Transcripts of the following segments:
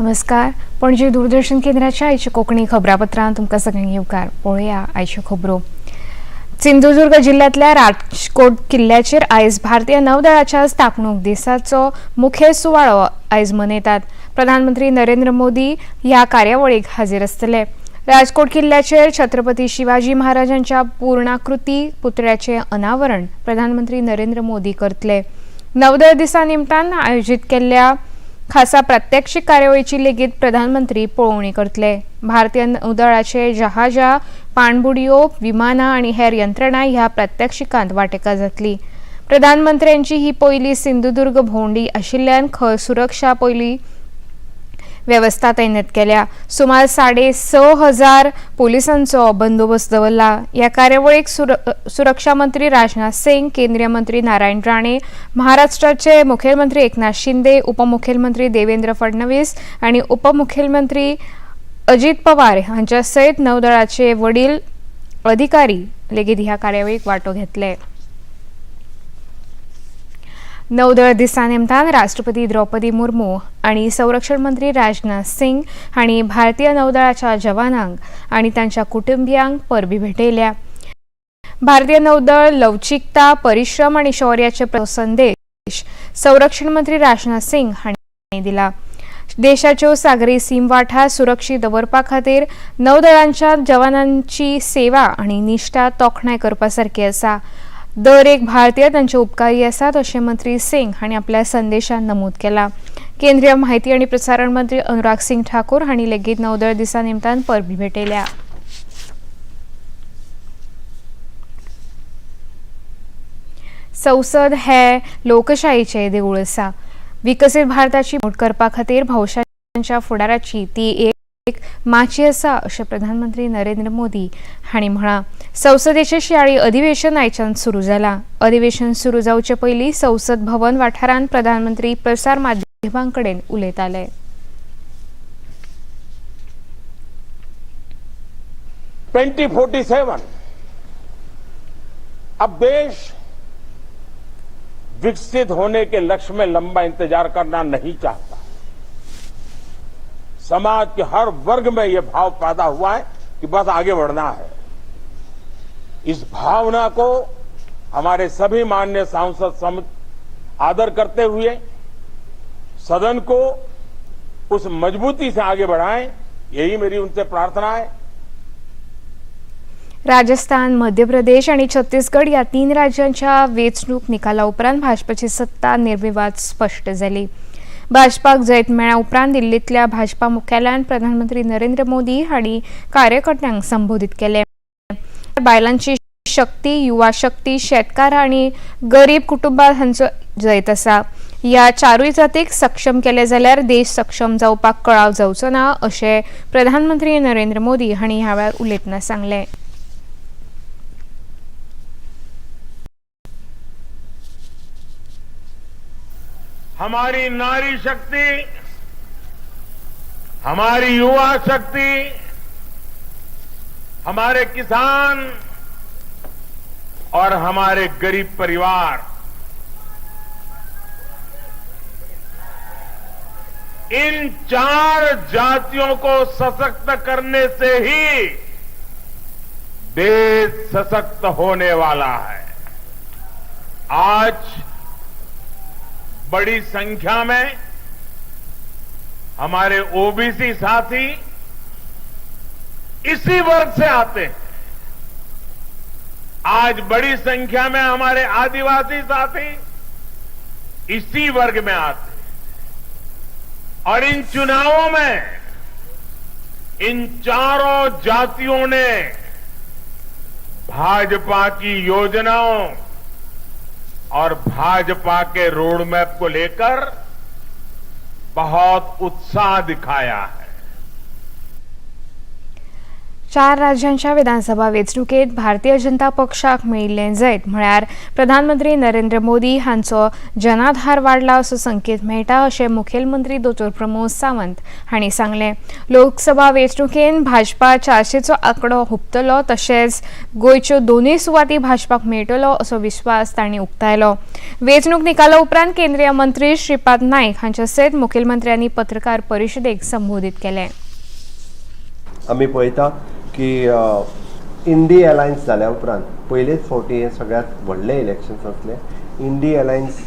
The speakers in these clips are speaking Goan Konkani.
नमस्कार, पणजी दूरदर्शन केंद्राच्या आयच्या कोंकणी खबरापत्रांत तुमकां सगळ्यांक येवकार. पळोवया आयच्यो खबरो. सिंधुदुर्ग जिल्ल्यांतल्या राजकोट किल्ल्याचेर आयज भारतीय नौदळाच्या स्थापणूक दिसाचो मुखेल सुवाळो आयज मनयतात. प्रधानमंत्री नरेंद्र मोदी ह्या कार्यावळीक हाजीर आसतले. राजकोट किल्ल्याचेर छत्रपती शिवाजी महाराजांच्या पूर्णाकृती पुतळ्याचें अनावरण प्रधानमंत्री नरेंद्र मोदी करतले. नौदळ दिसा निमतान आयोजीत केल्ल्या खासा प्रात्यक्षिक कार्यावळीची लेगीत प्रधानमंत्री पळोवणी करतले. भारतीय नौदळाचे जहाजां, पाणबुडयो, विमानां आनी हेर यंत्रणा ह्या प्रात्यक्षिकांत वांटेकार जातली. प्रधानमंत्र्यांची ही पयली सिंधुदुर्ग भोंवडी आशिल्ल्यान खर सुरक्षा पयली वेवस्था तैनात केल्या. सुमार 6,500 पोलिसांचो बंदोबस्त दवरला. ह्या कार्यावळीक सुरक्षा मंत्री राजनाथ सिंग, केंद्रीय मंत्री नारायण राणे, महाराष्ट्राचे मुखेलमंत्री एकनाथ शिंदे, उपमुखेलमंत्री देवेंद्र फडणवीस आनी उपमुखेलमंत्री अजित पवार हांच्या सयत नौदळाचे वडील अधिकारी लेगीत ह्या कार्यावळीक वांटो घेतले. नौदळ दिसा निमतान राष्ट्रपती द्रौपदी मुर्मू आनी संरक्षण मंत्री राजनाथ सिंग हांणी भारतीय नौदळाच्या जवानांक आनी तांच्या कुटुंबियांक परबी भेटयल्या. भारतीय नौदळ लवचिकता, परिश्रम आनी शौर्याचे संदेश संरक्षण मंत्री राजनाथ सिंग हांणी दिला. देशाच्यो सागरी सीम वाठार सुरक्षीत दवरपा खातीर नौदळांच्या जवानांची सेवा आनी निश्ठा तोखणाय करपा सारकी आसा. दर एक भारतीय तांचे उपकारी आसात अशें मंत्री सिंग हांणी आपल्या संदेशात नमूद केला. केंद्रीय माहिती आनी प्रसारण मंत्री अनुराग सिंग ठाकूर हांणी लेगीत नौदळ दिसा निमतान परबी भेटयल्या. संसद हे लोकशाहीचे देवूळ आसा. विकसीत भारताची मोड करपा खातीर भौशांच्या फुडाराची ती एक माची आसा अशें प्रधानमंत्री नरेंद्र मोदी हांणी म्हळां. संसदेचें शिंयाळी अधिवेशन आयच्यान सुरू जालां. अधिवेशन सुरू जावचे पयलीं संसद भवन वाठारांत प्रधानमंत्री प्रसार माध्यमां कडेन उलयताले. 2047, अब देश विकसित होने के लक्ष्य में लंबा इंतजार करना नहीं चाहता. समाज के हर वर्ग में यह भाव पैदा हुआ है कि बस आगे बढ़ना है. इस भावना को हमारे सभी माननीय सांसद आदर करते हुए सदन को उस मजबूती से आगे बढ़ाएं, यही मेरी उनसे प्रार्थना है. राजस्थान, मध्य प्रदेश आणि छत्तीसगड ह्या 3 राज्यांच्या वेंचणूक निकाला उपरांत भाजपाची सत्ता निर्विवाद स्पश्ट जाली. भाजपाक जैत मेळ्ळ्या उपरांत दिल्लींतल्या भाजपा मुख्यालयांत प्रधानमंत्री नरेंद्र मोदी हांणी कार्यकर्त्यांक संबोधीत केले. बायलांची शक्ती, युवा शक्ती, शेतकार आनी गरीब कुटुंबां हांचो जैत आसा. ह्या चारूय जातीक सक्षम केले जाल्यार देश सक्षम जावपाक कळाव जावचो ना अशें प्रधानमंत्री नरेंद्र मोदी हांणी ह्या वेळार उलयतना सांगलें. हमारी नारी शक्ति, हमारी युवा शक्ति, हमारे किसान और हमारे गरीब परिवार, इन 4 जातियों को सशक्त करने से ही देश सशक्त होने वाला है. आज बड़ी संख्या में हमारे ओबीसी साथी इसी वर्ग से आते हैं. आज बड़ी संख्या में हमारे आदिवासी साथी इसी वर्ग में आते हैं और इन चुनावों में इन चारों जातियों ने भाजपा की योजनाओं और भाजपा के रोड मैप को लेकर बहुत उत्साह दिखाया है. चार राज्यांच्या विधानसभा वेंचणुकेत भारतीय जनता पक्षाक मेळिल्लें जैत म्हळ्यार प्रधानमंत्री नरेंद्र मोदी हांचो जनाधार वाडला असो संकेत मेळटा अशें मुखेलमंत्री दोतोर प्रमोद सावंत हांणी सांगलें. लोकसभा वेंचणुकेन भाजपा 400चो आंकडो हुपतलो तशेंच गोंयच्यो दोनूय सुवाती भाजपाक मेळटलो असो विस्वास तांणी उक्तायलो. वेंचणूक निकाला उपरांत केंद्रीय मंत्री श्रीपाद नायक हांच्या सयत मुखेलमंत्र्यांनी पत्रकार परिशदेक संबोधीत केलें. आमी पळयता की इंडी अलायन्स जाल्या उपरांत पयलेच फावटी हें सगळ्यांत व्हडलें इलेक्शन्स आसलें. इंडी अलायन्स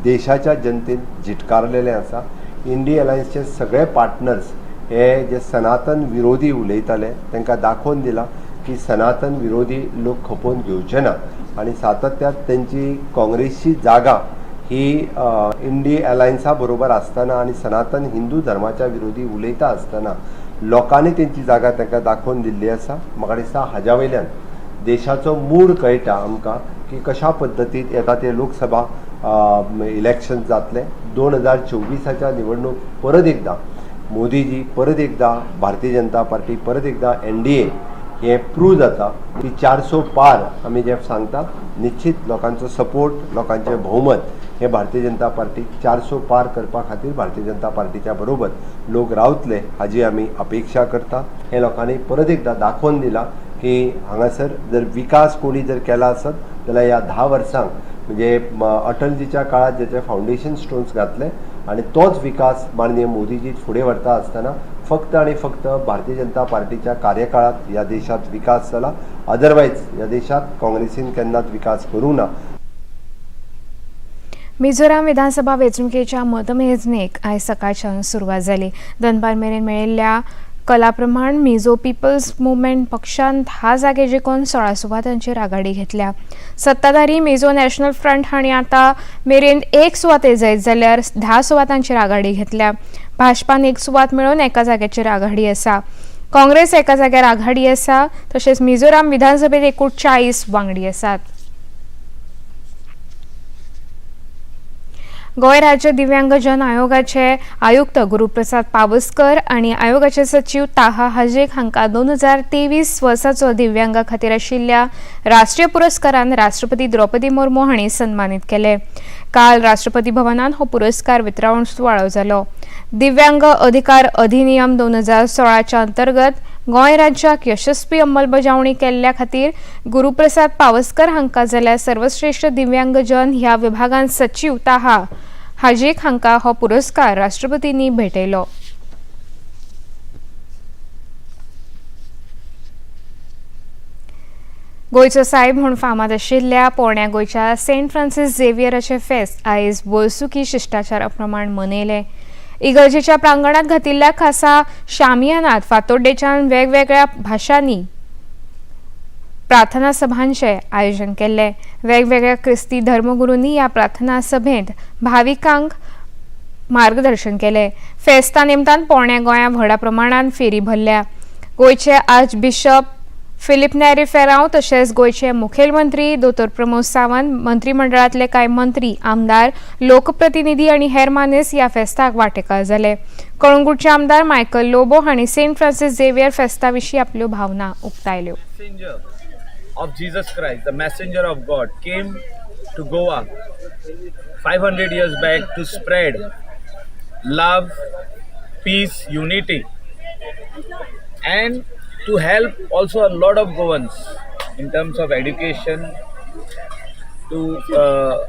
देशाच्या जनतेन झिटकारलेलें आसा. इंडी अलायन्सचे सगळे पार्टनर्स हे जे सनातन विरोधी उलयताले तांकां दाखोवन दिलां की सनातन विरोधी लोक खपोवन घेवचे ना आनी सातत्यात तेंची काँग्रेसची जागा ही इंडी अलायन्सा बरोबर आसतना आनी सनातन हिंदू धर्माच्या विरोधी उलयता आसतना लोकांनी तेंची जागा तांकां दाखोवन दिल्ली आसा. म्हाका दिसता हाज्या वयल्यान देशाचो मूड कळटा आमकां की कशा पद्दतीन येता ते लोकसभा इलेक्शन जातलें. 2024 निवडणूक परत एकदां मोदीजी, परत एकदां भारतीय जनता पार्टी, परत एकदां NDA हें प्रूव जाता की 400 पार आमी जें सांगता निश्चित लोकांचो सपोर्ट, लोकांचें भोवमत हे भारतीय जनता पार्टी 400 पार करपा खातीर भारतीय जनता पार्टीच्या बरोबर लोक रावतले हाजी आमी अपेक्षा करता. हे लोकांनी परत एकदां दाखोवन दिलां की हांगासर जर विकास कोणी जर केला आसत जाल्यार ह्या 10 वर्सांक म्हणजे अटलजीच्या काळात जेचे फावंडेशन स्टोन्स घातले आनी तोच विकास माननीय मोदीजी फुडें व्हरता आसतना फक्त आनी फक्त भारतीय जनता पार्टीच्या कार्यकाळात ह्या देशांत विकास जाला. अदरवायज ह्या देशांत काँग्रेसीन केन्नाच विकास करूंक ना. मिझोराम विधानसभा वेंचणुकेच्या मतमेजणेक आयज सकाळच्यान सुरवात जाली. दनपार मेरेन मेळिल्ल्या कलाप्रमाण मिझो पिपल्स मुवमेंट पक्षान 10 जागे जिखून 16 सुवातांचेर आघाडी घेतल्या. सत्ताधारी मिझो नॅशनल फ्रंट हांणी आतां मेरेन 1 सुवातेर जैत जाल्यार 10 सुवातांचेर आघाडी घेतल्या. भाजपान 1 सुवात मेळोवन 1 जाग्याचेर आघाडी आसा. काँग्रेस 1 जाग्यार आघाडी आसा. तशेंच मिझोराम विधानसभेत एकूण 40 वांगडी आसात. गोंय राज्य दिव्यांगजन आयोगाचे आयुक्त गुरुप्रसाद पावसकर आनी आयोगाचे सचीव ताहा हाजेक हांकां 2023 वर्साचो दिव्यांगा खातीर आशिल्ल्या राष्ट्रीय पुरस्कारान राष्ट्रपती द्रौपदी मुर्मू हांणी सन्मानीत केले. काल राष्ट्रपती भवनान हो पुरस्कार वितरावण सुवाळो जालो. दिव्यांग अधिकार अधिनियम 2016 अंतर्गत गोंय राज्याक यशस्वी अंमलबजावणी केल्ल्या खातीर गुरुप्रसाद पावसकर हांकां जाल्यार सर्वश्रेष्ठ दिव्यांगजन ह्या विभागान सचीव ताहा हाजेक हांकां हो पुरस्कार राष्ट्रपतींनी भेटयलो. गोंयचो सायब म्हूण फामाद आशिल्ल्या पोरण्या गोंयच्या सेंट फ्रांसीस झेवियराचें फेस्त आयज वर्सुकी शिश्टाचारा प्रमाण मनयलें. इगर्जेच्या प्रांगणांत घातिल्ल्या खासा शामियानात फातोड्डेच्यान वेगवेगळ्या भाशांनी प्रार्थना सभांचें आयोजन केल्लें. वेगवेगळ्या क्रिस्ती धर्मगुरूंनी ह्या प्रार्थना सभेंत भाविकांक मार्गदर्शन केलें. फेस्ता निमतान पोरण्या गोंया व्हडा प्रमाणांत फेरी भरल्या. गोंयचे आर्च बिशप फिलीप नेरी फेरांव तशेंच गोंयचे मुखेलमंत्री दोतोर प्रमोद सावंत, मंत्रीमंडळांतले कांय मंत्री, आमदार, लोकप्रतिनिधी आनी हेर मानेस ह्या फेस्ताक वांटेकार जाले. कळंगूटचे आमदार मायकल लोबो हांणी सेंट फ्रांसीस झेवियर फेस्ता विशीं आपल्यो भावना उक्तायल्यो. Messenger of Jesus Christ, the messenger of God, came to Goa 500 years back to spread love, peace, unity, and to help also a lot of Goans in terms of education, to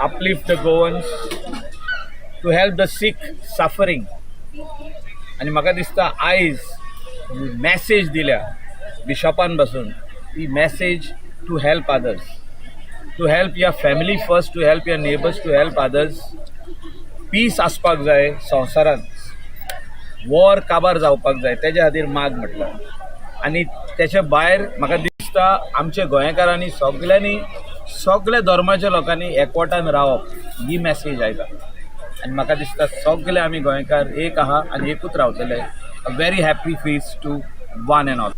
uplift the Goans, to help the sick suffering. आनी म्हाका दिसता आयज मॅसेज दिल्या बिशॉपान बसून, ती message to help others, to help your family first, to help your neighbours, to help others. Peace आसपाक जाय संवसारांत, वॉर काबार जावपाक जाय, तेज्या खातीर माग म्हटलां. आनी तेच्या भायर म्हाका दिसता आमच्या गोंयकारांनी सगल्यांनी सगल्या धर्माच्या लोकांनी एकवटान रावप ही मॅसेज आयला. आनी म्हाका दिसता सगळे आमी गोंयकार एक आहा आनी एकूच रावतले. A very happy feast to one and all.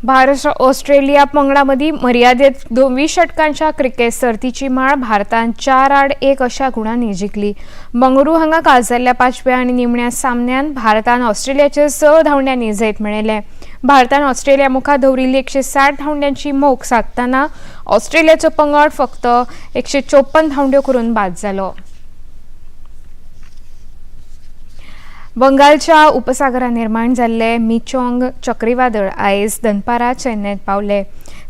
Bharat Australia पंगडा मदीं मर्यादेत 20 षटकांच्या क्रिकेट सर्तीची माळ भारतान 4-1 अशा गुणांनी जिखली. बंगळुरू हांगा काल जाल्ल्या पांचव्या आनी निमण्या सामन्यांत भारतान ऑस्ट्रेलियाचेर 6 धांवड्यांनी जैत मेळयलें. भारतान ऑस्ट्रेलिया मुखार दवरिल्ली 160 धांवड्यांची मोख सादतना ऑस्ट्रेलियाचो पंगड फक्त 154 धांवड्यो करून बाद जालो. बंगालच्या उपसागरात निर्माण जाल्ले मिचोंग चक्रीवादळ आयज दनपारा चेन्नयत पावले.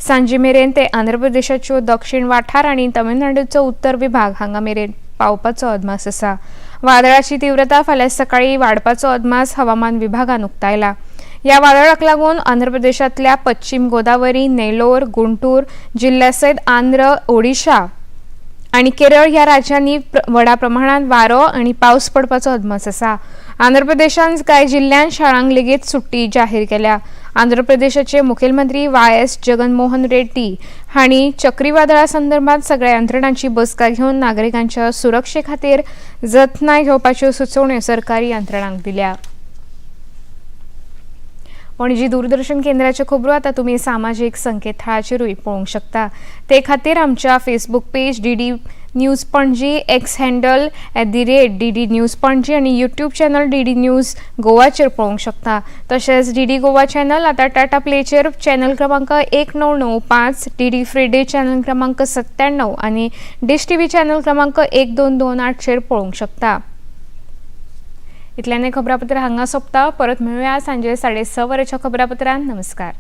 सांजे मेरेन ते आंध्र प्रदेशाच्यो दक्षिण वाठार आनी तमिळनाडूचो उत्तर विभाग हांगा मेरेन पावपाचो अदमास आसा. वादळाची तीव्रता फाल्यां सकाळी वाडपाचो अदमास हवामान विभागान उक्तायला. ह्या वादळाक लागून आंध्र प्रदेशांतल्या पश्चिम गोदावरी, नेलोर, गुंटूर जिल्ल्या सयत आंध्र, ओडिशा आनी केरळ ह्या राज्यांनी व्हडा प्रमाणात वारो आनी पावस पडपाचो अदमास आसा. आंध्र प्रदेशांत कांय जिल्ल्यांत शाळांक लेगीत सुट्टी जाहीर केल्या. आंध्र प्रदेशाचे मुखेलमंत्री वाय एस जगनमोहन रेड्डी हांणी चक्रीवादळा संदर्भात सगळ्या यंत्रणांची बसका घेवन नागरिकांच्या सुरक्षे खातीर जतनाय घेवपाच्यो सुचोवण्यो सरकारी यंत्रणांक दिल्या. पणजी दूरदर्शन केंद्राच्यो खबरो आतां तुमी सामाजीक संकेतथळाचेरूय पळोवंक शकता. ते खातीर आमच्या Facebook page DD News Panaji, X handle @DDNews Panaji आनी YouTube channel DD news गोवाचेर पळोवंक शकता. तशेंच डीडी गोवा चॅनल आतां टाटा प्लेचेर चॅनल क्रमांक 1995, डीडी फ्री डे चॅनल क्रमांक 97 आनी डिश टीव्ही चॅनल क्रमांक 1228चेर पळोवंक शकता. इतल्यान खबरापत्र हांगा सोंपता. परत मेळुया सांजे 6:30 वरांच्या खबरापत्रांत. नमस्कार.